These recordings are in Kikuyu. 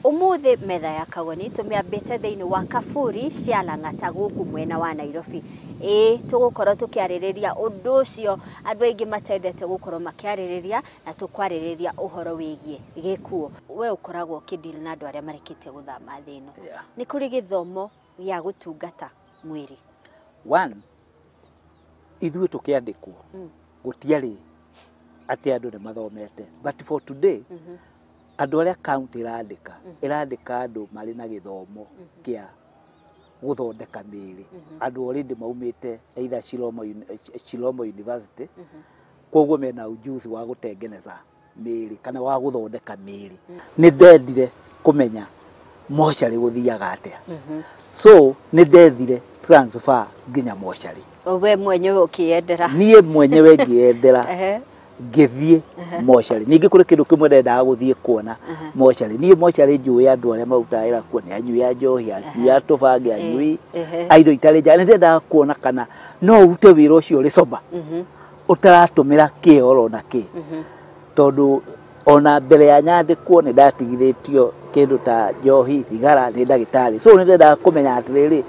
Umuthi metha ya Kagoni tumiambite thiini wa kaburi cia Lang'ata guku mwena wa Nairobi. Ĩĩ tũgũkorwo tũkĩarĩrĩria ũndũ ũcio andũ aingĩ matendete gũkorwo makĩarĩrĩria na tũkwarĩrĩria ũhoro wĩgiĩ gĩkuũ. We ũkoragwo ũkĩdeal na andũ arĩa marĩkĩtie gũthama thĩ ĩno. Nĩ kũrĩ gĩthomo gĩa gũtungata mwĩrĩ? One, ithuĩ tũkĩandĩkwo gũtiarĩ atĩ andũ nĩ mathomete, but for today andũ arĩa county ĩrandĩka, ĩrandĩka andũ marĩ na gĩthomo kĩa gũthondeka mĩĩrĩ, andũ already maumĩte either Chiromo University, koguo mena ujuzi wa gũtengeneza mĩĩrĩ kana wa gũthondeka mĩĩrĩ. Nĩ ndendire kũmenya mocarĩ gũthiaga atĩa, so nĩ ndethire transfer nginya mocarĩ. We mwenyewe ũkĩyendera? Niĩ mwenyewe ngĩyendera ngĩthiĩ mocarĩ. Ningĩ kũrĩ kĩndũ kĩmwe ndendaga gũthiĩ kuona mocarĩ. Niĩ mocarĩ njũĩ andũ arĩa marutaga wĩra kuo nĩ anyui a njohi, anyui a tũbangi, anyui a indo itarĩ njega. Nĩ ndendaga kuona kana no ũrute wĩra ũcio ũrĩ sober, ũtaratũmĩra kĩ oro na kĩ, tondũ ona mbere ya nyandĩkwo nĩ ndatigithĩtio kĩndũ ta njohi, thigara nĩ ndagĩtarĩ. So nĩ ndendaga kũmenya atĩrĩrĩ,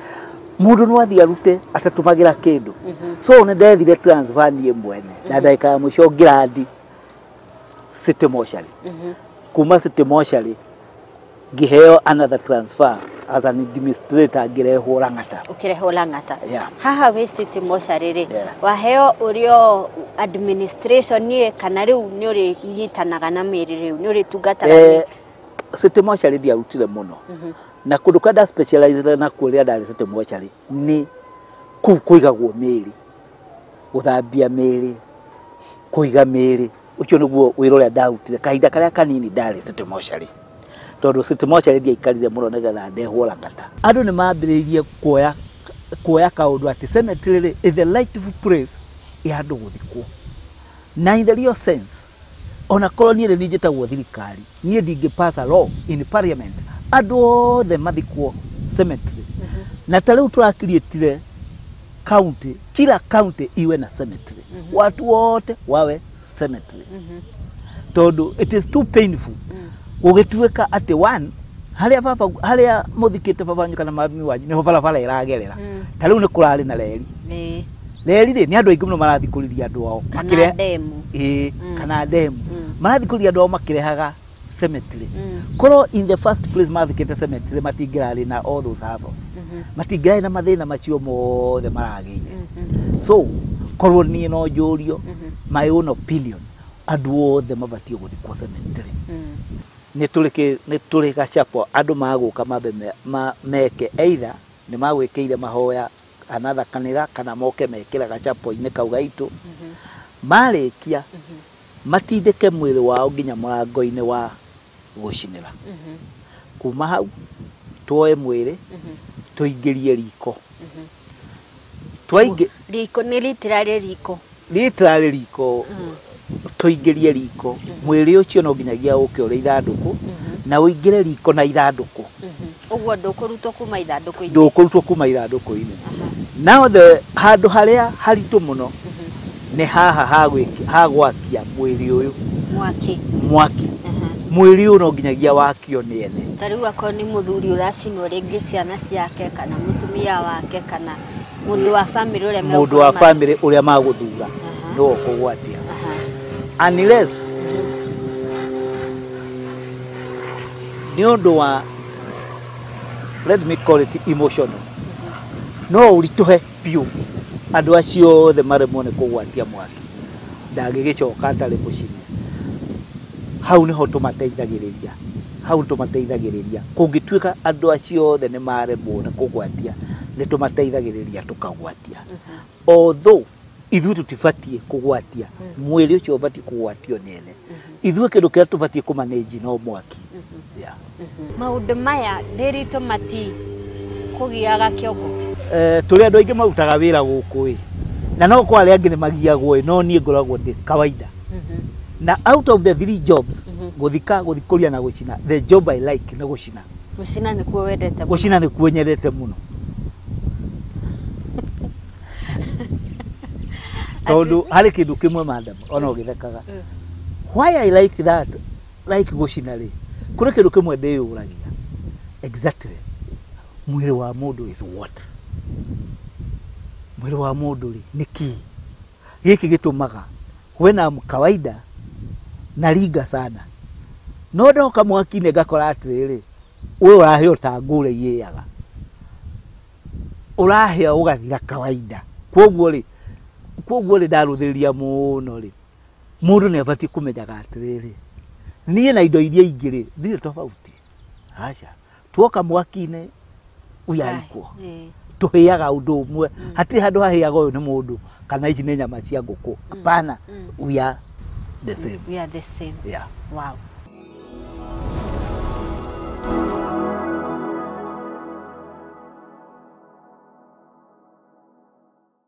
mũndũ no athiĩ arute atatũmagĩra kĩndũ. So nĩ ndethire transfer niĩ mwene na ndagĩka ya mũico ngĩrandi City Mortuary. Kuma City Mortuary ngĩheo another transfer as an administrator, ngĩrehwo Lang'ata. Ũkĩrehwo Lang'ata. Yeah. Haha wĩ City Mortuary rĩ, Yeah. waheo ũrĩ o administration niĩ kana rĩu nĩ ũrĩnyitanaga na mĩĩrĩ, rĩu nĩ ũrĩtungataga mĩĩrĩ? City Mortuary ndiarutire mũno, na kũndũ kũrĩa nda specialize nakuo rĩrĩa ndarĩ City Mortuary nĩ kũu kũigagwo mĩĩrĩ, gũthambia mĩĩrĩ, kũiga mĩĩrĩ. Ũcio nĩguo wĩra ũrĩa ndarutire kahinda karĩa kanini ndarĩ City Mortuary, tondũ City Mortuary ndiaikarire mũno nĩgetha ndehwo Lang'ata. Andũ nĩ mambĩrĩirie kuoya kaũndũ atĩ cemetery rĩ is the rightful place ya andũ gũthikwo, na in the real sense, ona korwo niĩ nĩ njĩtagwo thirikari, niĩ ndingĩ pass a law in parliament andũ othe mathikwo cemetery. Na ta rĩu tũrakiriĩtire county, kila county iwe na cemetery, watu wote wawe cemetery, tondũ it is too painful gũgĩtuĩka atĩ one harĩa baba, harĩa mũthikĩte baba wanyu kana mami wanyu, nĩho barabara ĩragerera. Ta rĩu nĩ kũrarĩ na reri. Reri rĩ, nĩ andũ aingĩ mũno marathikũrĩria andũ ao Kana ndemu. Ĩĩ, kana ndemu. Marathikũrĩria andũ ao makĩrehaga cemetery. Korwo in the first place mathikĩte cemetery, matingĩrarĩ na all those hassles, matingĩrarĩ na mathĩna macio mothe maragĩire. So korwo niĩ no njũrio my own opinion, andũ othe mabatiĩ gũthikwo cemetery. Nĩ tũrĩ gacapo andũ magũka mambe meke either nĩ magwĩkĩire mahoya another kanitha kana moke mekĩre gacapo-inĩ kau gaitũ. Marĩkia matindĩke mwĩrĩ wao nginya mũrango-inĩ wa gũcinĩra. Kuma hau tuoe mwĩrĩ tũingĩrie riko. Twaingĩ Riko nĩ literally riko? Literally riko. Tũingĩrie riko mwĩrĩ ũcio, no nginyagia ũke ũrĩ ithandũkũ na ũingĩre riko na ithandũkũ. Ũguo ndũkũrutwo kuma ithandũkũ-inĩ? Ndũkũrutwo kuma ithandũkũ-inĩ. Now the handũ harĩa haritũ mũno nĩ haha ha gwakia mwĩrĩ ũyũ. Mwaki. Mwaki. Mwĩrĩ ũyũ no nginyagia wakio nĩ ene. Ta rĩu akorwo nĩ mũthuri ũracinwo, rĩngĩ ciana ciake kana mũtumia wake kana mũndũ wa bamĩrĩ ũrĩa Mũndũ wa megũkorwo bamĩrĩ ũrĩa magũthura nĩwe ũkũgwatia, unless nĩ ũndũ wa, let me call it emotional, no ũritũhe biũ andũ acio othe maremwo nĩ kũgwatia mwaki, ndangĩgĩcoka atarĩ mũcine. Hau nĩho tũmateithagĩrĩria, hau tũmateithagĩrĩria. Kũngĩtuĩka andũ acio othe nĩ maremwo nĩ kũgwatia, nĩ tũmateithagĩrĩria tũkagwatia, although ithuĩ tũtibatiĩ kũgwatia mwĩrĩ ũcio, ũbatiĩ kũgwatio nĩ ene. Ithuĩ kĩndũ kĩrĩa tũbatiĩ kũmanage no mwaki, yeah. Maũndũ maya ndĩritũ mati kũgiaga kĩongo? Tũrĩ andũ aingĩ marutaga wĩra gũkũ ĩ, na no kwa arĩa angĩ nĩ magiagwo ĩ, no niĩ ngoragwo ndĩ kawaida. Na out of the three jobs, gũthika, gũthikũria na gũcina, the job I like nĩ gũcina. Gũcina nĩkuo wendete mũno? Gũcina nĩkuo nyendete mũno, tondũ harĩ kĩndũ kĩmwe, madam, ona ũgĩthekaga, why I like that, like gũcina rĩ, kũrĩ kĩndũ kĩmwe ndĩyũragia. Exactly, mwĩrĩ wa mũndũ is what? Mwĩrĩ wa mũndũ rĩ, nĩ kĩĩ gĩkĩ gĩtũmaga when I'm kawaida naringa sana, no ndoka mwaki-inĩ ngakora atĩrĩrĩ, ũyũ ũrahĩa ta ngũrĩ iĩaga, ũrahĩa ũgathira kawaida. Koguo rĩ ndarũthĩrĩria mũno rĩ, mũndũ nĩ abatiĩ kũmenyaga atĩrĩrĩ, niĩ na indo iria ingĩ rĩ, ndirĩ tofauti. Aca, tuoka mwaki-inĩ we are equal. Tũhĩaga ũndũ ũmwe, hatirĩ handũ hahĩaga ũyũ nĩ mũndũ kana ici nĩ nyama cia ngũkũ, hapana. We are the same. We are the same. Yeah. Wow.